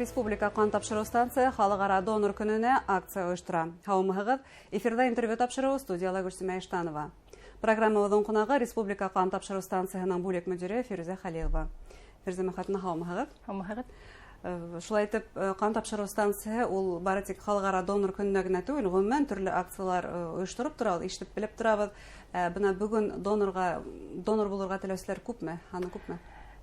Республика ҡан тапшырыу станцияһы халыҡ-ара донор көнөнә акция ойоштора. Һаумыһығыҙ! Эфирҙа интервью тапшырыуы, студияла Гөлсимә Иштанова. Программабыҙҙың ҡунағы — Республика ҡан тапшырыу станцияһының бүлек мөдире Фирүзә Хәлилова. Фирүзә Мөхәтовна, һаумыһығыҙ! Һаумыһығыҙ! Шулай итеп, ҡан тапшырыу станцияһы ул бары тик халыҡ-ара донор көнөнә генә түгел, ғөмүмән төрлө акциялар ойоштороп тора, ишетеп белеп торабыҙ. Бына бөгөн донор булырға теләүселәр күпме? Һаны күпме?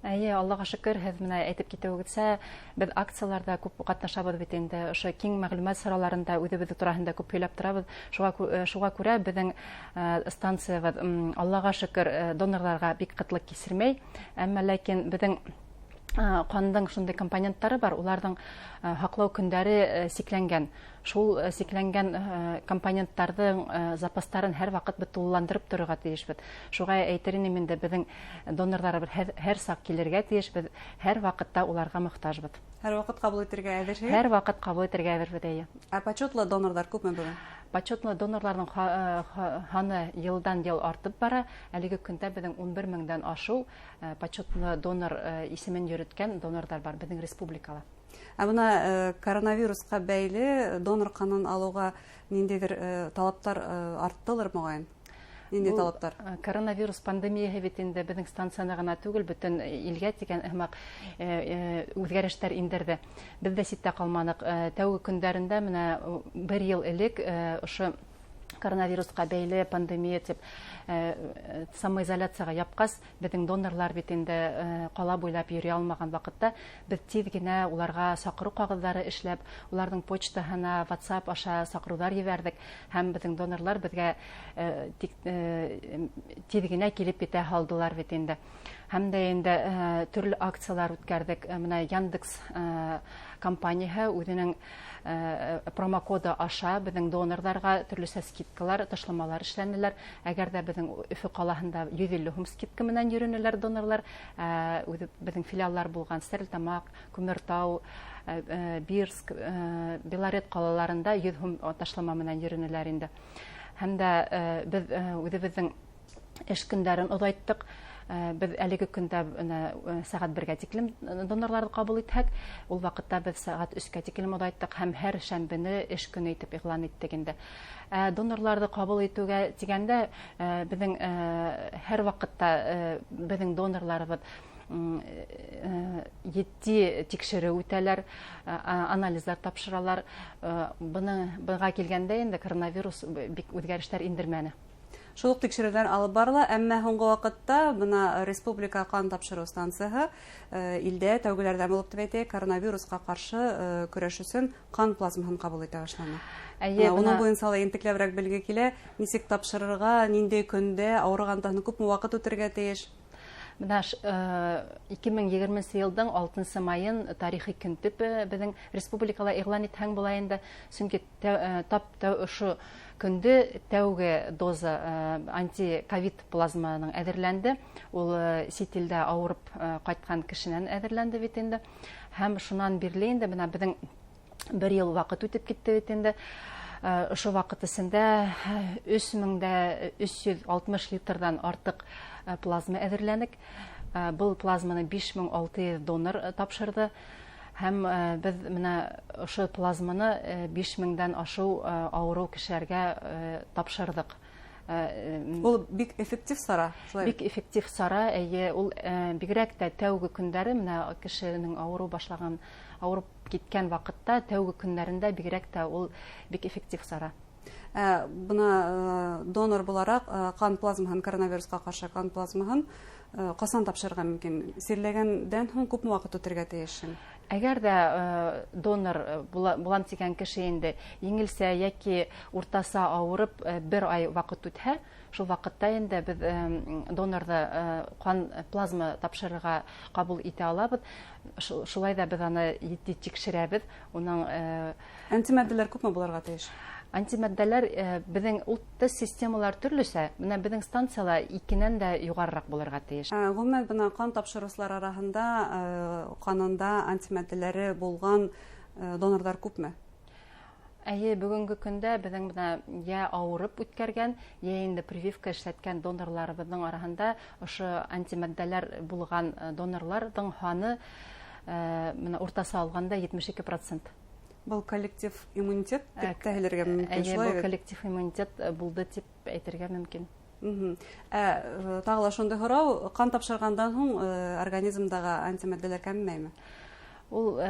Эйе, Аллаға шөкөр, һеҙ менә әйтеп китеүегеҙсә, беҙ акцияларҙа күп ҡатнашабыҙ бит инде, ошо киң мәғлүмәт сараларында үҙебеҙ тураһында күп һөйләп торабыҙ. Шуға күрә беҙҙең станциябыҙ, Аллаға шөкөр, донорҙарға бик ҡытлыҡ кисермәй, әммә ләкин беҙҙең ҡандың шундай компоненттары бар, уларҙың һаҡлау көндәре сикләнгән. Шул сикләнгән компоненттарҙың запастарын һәр ваҡыт беҙ тулыландырып торорға тейешбеҙ. Шуға әйтер инем инде, беҙҙең донорҙарыбыҙ һәр саҡ килергә тейеш, беҙ һәр ваҡытта уларға мохтажбыҙ. Һәр ваҡыт ҡабул итергә әҙерһегеҙ? Һәр ваҡыт ҡабул итергә әҙербеҙ, эйе. Ә почетлы донорҙар күпме бөгөн? Почетлы донорҙарҙың һаны йылдан-йыл артып бара. Әлеге көндә беҙҙең 11 меңдән ашыу почетлы донор исемен йөрөткән донорҙар бар беҙҙең республикала. Ә бына коронавирусҡа бәйле донор ҡанын алыуға ниндәйҙер талаптар арттылыр, моғайын? Ниндәй талаптар? Коронавирус пандемияһы бит инде беҙҙең станцияны ғына түгел, бөтөн илгә тигән һымаҡ үҙгәрештәр индерҙе. Беҙ ҙә ситтә ҡалманыҡ. Тәүге көндәрендә, менә бер йыл элек, ошо коронавирусҡа бәйле пандемия тип самоизоляцияға япҡас, беҙҙең донорҙар бит инде ҡала буйлап йөрөй алмаған ваҡытта беҙ тиҙ генә уларға саҡырыу ҡағыҙҙары эшләп, уларҙың почтаһына WhatsApp аша саҡырыуҙар ебәрҙек, һәм беҙҙең донорҙар беҙгә тиҙ генә килеп етә һалдылар бит инде. Һәм дә инде төрлө акциялар үткәрҙек. Бына Яндекс компанияһы үҙенең промокоды аша беҙҙең донорҙарға төрлөсә скидкалар, ташламалар эшләнеләр. Әгәр ҙә беҙҙең Өфө ҡалаһында 150 һум скидка менән йөрөнөләр донорҙар, үҙе беҙҙең филиаллар булған Стәрлетамаҡ, Күмертау, Бирск, Белорет ҡалаларында 100 һум ташлама менән йөрөнөләр инде. Һәм дә беҙ үҙебеҙҙең эш көндәрен оҙайттыҡ. Беҙ әлеге көндә сәғәт 1-гә тиклем донорҙарҙы ҡабул итһәк, ул ваҡытта беҙ сәғәт 3-кә тиклем оҙайттыҡ һәм һәр шәмбене эш көнө итеп иғлан иттек инде. Донорҙарҙы ҡабул итеүгә тигәндә, беҙҙең һәр ваҡытта беҙҙең донорҙарыбыҙ етди тикшереү үтәләр, анализдар тапшыралар. Быға килгәндә инде коронавирус бик үҙгәрештәр индермәне. Шул уҡ тикшереүҙәр алып барыла, әммә һуңғы ваҡытта бына Республика ҡан тапшырыу станцияһы илдә тәүгеләрҙән булып тип әйтәйек, коронавирусҡа ҡаршы көрәш өсөн ҡан плазмаһын ҡабул итә башланы. Эйе, Уның буйынса ла ентекләберәк белге килә, нисек тапшырырға, ниндәй көндә, ауырығандан һуң күпме ваҡыт үтергә тейеш? Бына 2020 йылдың 6 майын тарихи көн тип беҙҙең республикала иғлан итһәң була инде, сөнки тап ошо көндө тәүге доза анти-ковид плазманың әҙерләнде. Ул сит илдә ауырып ҡайтҡан кешенән әҙерләнде бит инде. Һәм шунан бирле инде бына беҙҙең бер йыл ваҡыт үтеп китте бит инде. Ошо ваҡыт эсендә өс мең дә өс йөҙ алтмыш литрҙан артыҡ плазма әҙерләнек. Был плазманы 5600 донор тапшырҙы. Һәм беҙ бына ошо плазманы биш меңдән ашыу ауырыу кешеләргә тапшырҙыҡ. Ул бик эффектив сара, шулай? Бик эффектив сара, эйе, ул бигерәк тә тәүге көндәре, менә кешенең ауырыу башлаған, ауырып киткән ваҡытта тәүге көндәрендә бигерәк тә ул бик эффектив сара. Бына донор булараҡ, ҡан плазмаһын, коронавирусҡа ҡаршы ҡан плазмаһын ҡасан тапшырырға мөмкин? Сирләгәндән һуң күпме ваҡыт үтергә тейеш? Әгәр ҙә донор булам тигән кеше инде еңелсә йәки уртаса ауырып, бер ай ваҡыт үтһә, шул ваҡытта инде беҙ донорҙы ҡан плазма тапшырырға ҡабул итә алабыҙ. Шулай ҙа беҙ аны етди тикшерәбеҙ. Уның Антиматдәләр күпме булырға тейеш? Антиматдәләр беҙҙең ул тест системалар төрлөсә, бына беҙҙең станцияла икенән дә юғарыраҡ булырға тейеш. Ғөмүмән, бына ҡан тапшырыусылар араһында ҡанында антиматдәләре булған донорҙар күпме? Әйе, бөгөнгө көндә беҙҙең бына йә ауырып үткәргән, йә инде прививка эшләткән донорҙарыбыҙҙың араһында ошо антиматдәләр булған донорҙарҙың һаны Менә уртаса алғанда 72%. Был коллектив иммунитет тип тә һөйләргә мөмкин, шулай бит? Был коллектив иммунитет булды тип әйтергә мөмкин. Тағы ла шундай һорау, ҡан тапшырғандан һуң организмдағы антиматдәләр кәмемәйме? Ул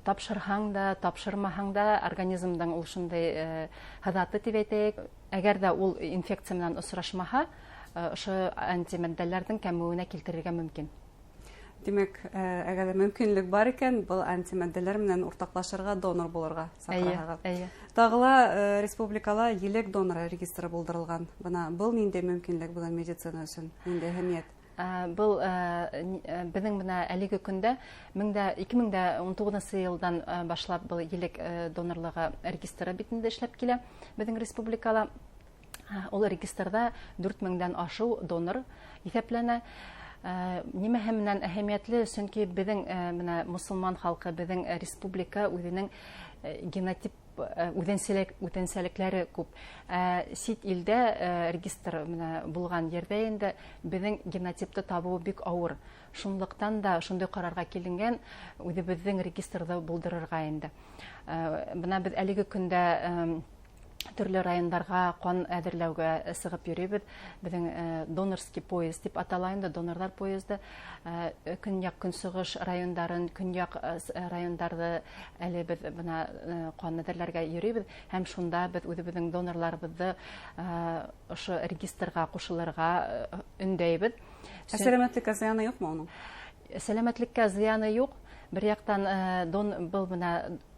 тапшырһаң да, тапшырмаһаң да организмдың ул шундай һыҙаты тип әйтәйек. Әгәр ҙә ул инфекция менән осрашмаһа, ошо антиматдәләрҙең кәмеүенә килтерергә мөмкин. Тимәк, әгәр ҙә мөмкинлек бар икән, был антиматдәләр менән уртаҡлашырға, донор булырға саҡыраһығыҙ. Тағы ла республикала елек доноры регистры булдырылған. Бына был ниндәй мөмкинлек бөгөн медицина өсөн, ниндәй әһәмиәт? Был беҙҙең бына әлеге көндә 2019 йылдан башлап был елек донорлығы регистры битендә эшләп килә беҙҙең республикала. Ул регистрҙа 4000-дән ашыу донор иҫәпләнә. Нимәһе менән әһәмиәтле? Сөнки беҙҙең менә мосолман халҡы, беҙҙең республика үҙенең генотип үҙенсәлекләре күп. Сит илдә регистр менә булған ерҙә инде беҙҙең генотипты табыу бик ауыр. Шунлыҡтан да шундай ҡарарға киленгән үҙебеҙҙең регистрҙы булдырырға инде. Бына беҙ әлеге көндә төрлө райондарға ҡан әҙерләүгә сығып йөрөйбөҙ. Беҙҙең донорский поезд тип атала инде, донорҙар поезды. Көньяҡ көнсығыш райондарын, көньяҡ райондарҙы әле беҙ бына ҡан әҙерләргә йөрөйбөҙ һәм шунда беҙ үҙебеҙҙең донорҙарыбыҙҙы ошо регистрға ҡушылырға өндәйбеҙ. Ә сәләмәтлеккә зыяны юҡмы уның? Сәләмәтлеккә зыяны юҡ. Бер яҡтан был бына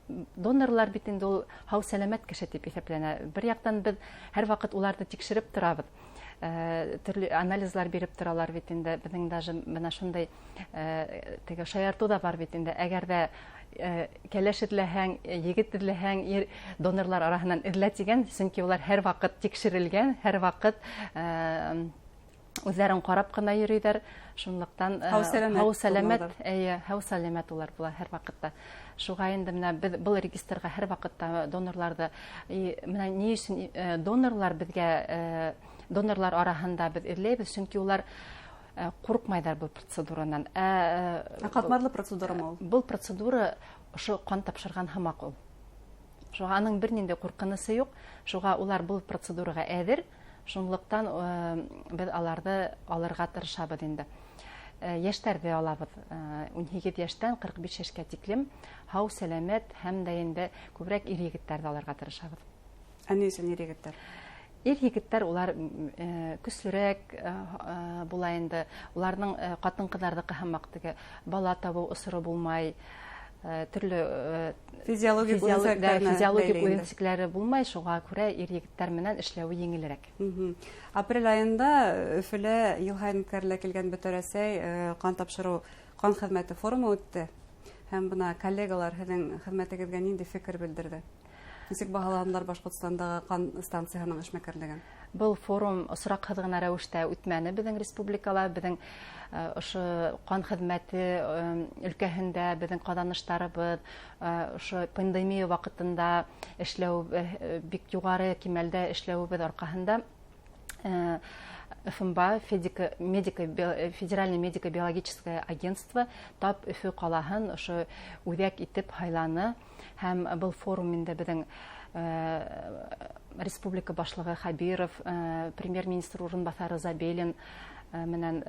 донорлар бит инде ул һау сәләмәт кеше тип иҫәпләнә. Бер яҡтан беҙ һәр ваҡыт уларҙы тикшереп торабыҙ. Төрлө анализлар биреп торалар бит инде. Беҙҙең даже бына шундай теге шаяртыу да бар бит инде. Әгәр ҙә кәләш эҙләһәң, егет эҙләһәң, донорлар араһынан эҙлә тигән, сөнки улар һәр ваҡыт тикшерелгән, һәр ваҡыт үҙҙәрен ҡарап ҡына йөрөйҙәр. Шунлыҡтан һау сәләмәт, эйе, һау сәләмәт улар була һәр ваҡытта. Шуға инде менә беҙ был регистрға һәр ваҡытта донорҙарҙы, менә ни өсөн донорҙар беҙгә, донорҙар араһында беҙ эҙләйбеҙ, сөнки улар ҡурҡмайҙар был процедуранан. Ә ҡатмарлы процедурамы ул? Был процедура ошо ҡан тапшырған һымаҡ ул. Шуға аның бер ниндәй ҡурҡынысы юҡ. Шуға улар был процедураға әҙер. Шунлыҡтан беҙ аларҙы алырға тырышабыҙ инде. Йәштәрҙе алабыҙ. 18 йәштән 45 йәшкә тиклем һау сәләмәт һәм дә инде күберәк ир егеттәрҙе алырға тырышабыҙ. Ә ни өсөн ир егеттәр? Ир егеттәр улар көслөрәк була инде. Уларҙың ҡатын-ҡыҙҙарҙыҡы һымаҡ теге бала табыу осоро булмай, төрлө физиологик үҙенсәлектәре булмай, шуға күрә ир егеттәр менән эшләүе еңелерәк. Апрель айында Өфөлә йыл һайын үткәрелә килгән Бөтә Рәсәй ҡан тапшырыу ҡан хеҙмәте форумы үтте. Һәм бына коллегалар һеҙҙең хеҙмәтегеҙгә ниндәй фекер белдерҙе? Нисек баһаланылар Башҡортостандағы ҡан станцияһының эшмәкәрлеген? Был форум осраҡһыҙ ғына рәүештә үтмәне беҙҙең республикала. Беҙҙең ошо ҡан хеҙмәте өлкәһендә беҙҙең ҡаҙаныштарыбыҙ ошо пандемия ваҡытында эшләү бик юғары кимәлдә эшләүебеҙ арҡаһында ФМБА, Федеральное медико-биологическое агентство тап Өфө ҡалаһын ошо үҙәк итеп һайланы. Һәм был форум инде беҙҙең республика башлығы Хабиров, премьер-министр урынбаҫары Забелин менән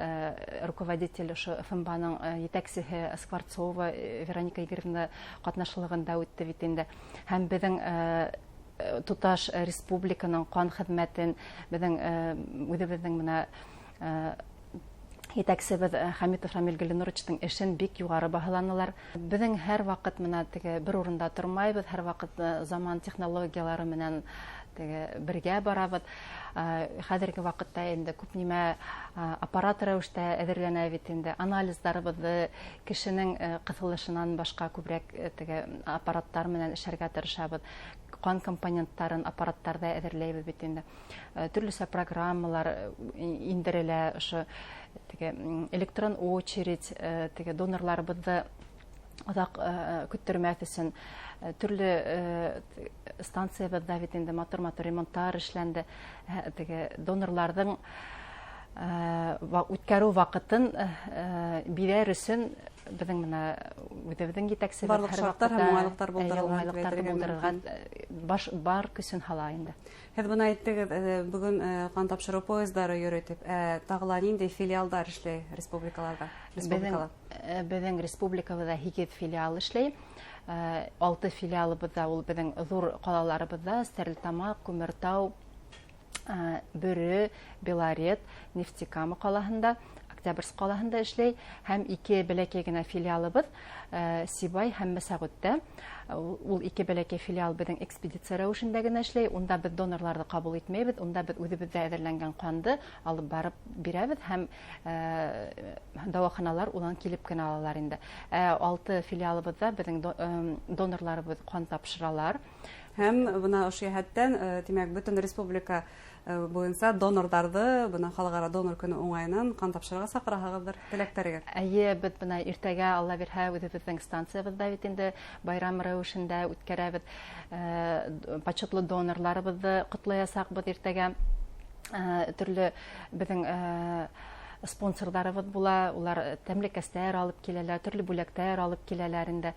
руководитель ошо ФМБАның етәксеһе Скворцова Вероника Игоревна ҡатнашлығында үтте бит инде. Һәм беҙҙең тоташ республиканың ҡан хеҙмәтен беҙҙең үҙебеҙҙең бына етәксебеҙ Хамитов Рамил Гөлнуровичтың эшен бик юғары баһаланылар. Беҙҙең һәр ваҡыт бына теге бер урында тормайбыҙ, һәр ваҡыт заман технологиялары менән теге бергә барабыҙ. Хәҙерге ваҡытта инде күп нимә аппарат рәүештә әҙерләнә бит инде. Анализдарыбыҙҙы кешенең ҡыҫылышынан башҡа күберәк теге аппараттар менән эшләргә тырышабыҙ. Ҡан компоненттарын аппараттарҙа әҙерләйбеҙ бит инде. Төрлөсә программалар индерелә, ошо теге электрон очередь, теге донорҙарыбыҙҙы оҙаҡ көттөрмәҫ өсөн төрлө станциябыҙҙа бит инде матур-матур ремонттар эшләнде. Теге донорҙарҙың үткәреү ваҡытын биҙәр өсөн Беҙҙең бына үҙебеҙҙең етәксебеҙ барлыҡ шарттар һәм уңайлыҡтар булдырырға бар көсөн һала инде. Һеҙ бына әйттегеҙ, бөгөн ҡан тапшырыу поездары йөрөй тип. Тағы ла ниндәй филиалдар эшләй республикаларҙа? Беҙҙең республикабыҙҙа 8 филиал эшләй. 6 филиалыбыҙҙа ул беҙҙең ҙур ҡалаларыбыҙҙа: Стәрлетамаҡ, Күмертау, Бөрө, Белорет, Нефтекама ҡалаһында, Октябрьск ҡалаһында эшләй, һәм 2 бәләкәй генә филиалыбыҙ Сибай һәм Мәсәғүттә. Ул 2 бәләкәй филиал беҙҙең экспедиция рәүешендә генә эшләй. Унда беҙ донорҙарҙы ҡабул итмәйбеҙ, унда беҙ үҙебеҙҙә әҙерләнгән ҡанды алып барып бирәбеҙ һәм дауаханалар унан килеп кенә алалар инде. 6 филиалыбыҙҙа беҙҙең донорҙарыбыҙ ҡан тапшыралар. Һәм бына ошо йәһәттән, тимәк, бөтөн республика буйынса донорҙарҙы бына халыҡ-ара донор көнө уңайынан ҡан тапшырырға саҡыраһығыҙҙыр, теләктәрегеҙ. Эйе, беҙ бына иртәгә, Алла бирһә, үҙебеҙҙең станциябыҙҙа бит инде байрам рәүешендә үткәрәбеҙ. Почетлы донорҙарыбыҙҙы ҡотлаясаҡбыҙ иртәгә. Төрлө беҙҙең спонсорҙарыбыҙ була, улар тәмлекәстәр алып киләләр, төрлө бүләктәр алып киләләр инде.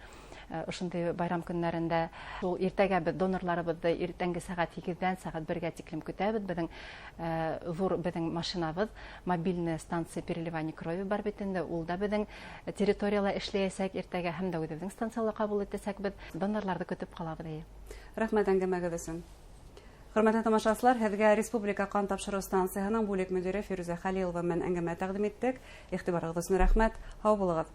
Ошондай байрам көннәрендә. Ул иртәгә беҙ донорҙарыбыҙҙы иртәнге сәғәт 8-дән сәғәт 1-гә тиклем көтәбеҙ. Беҙҙең ҙур беҙҙең машинабыҙ, мобильная станция переливания крови бар бит инде, ул да беҙҙең территорияла эшләйәсәк иртәгә, һәм дә үҙебеҙҙең станцияла ҡабул итәсәкбеҙ. Донорҙарҙы көтөп ҡалабыҙ. Рәхмәт әңгәмәгеҙ өсөн. Хөрмәтле тамашасылар, һеҙгә Республика ҡан тапшырыу станцияһының бүлек мөдире Фирүзә Хәлилова менән әңгәмә тәҡдим иттек. Иғтибарығыҙ өсөн рәхмәт. Һау булығыҙ.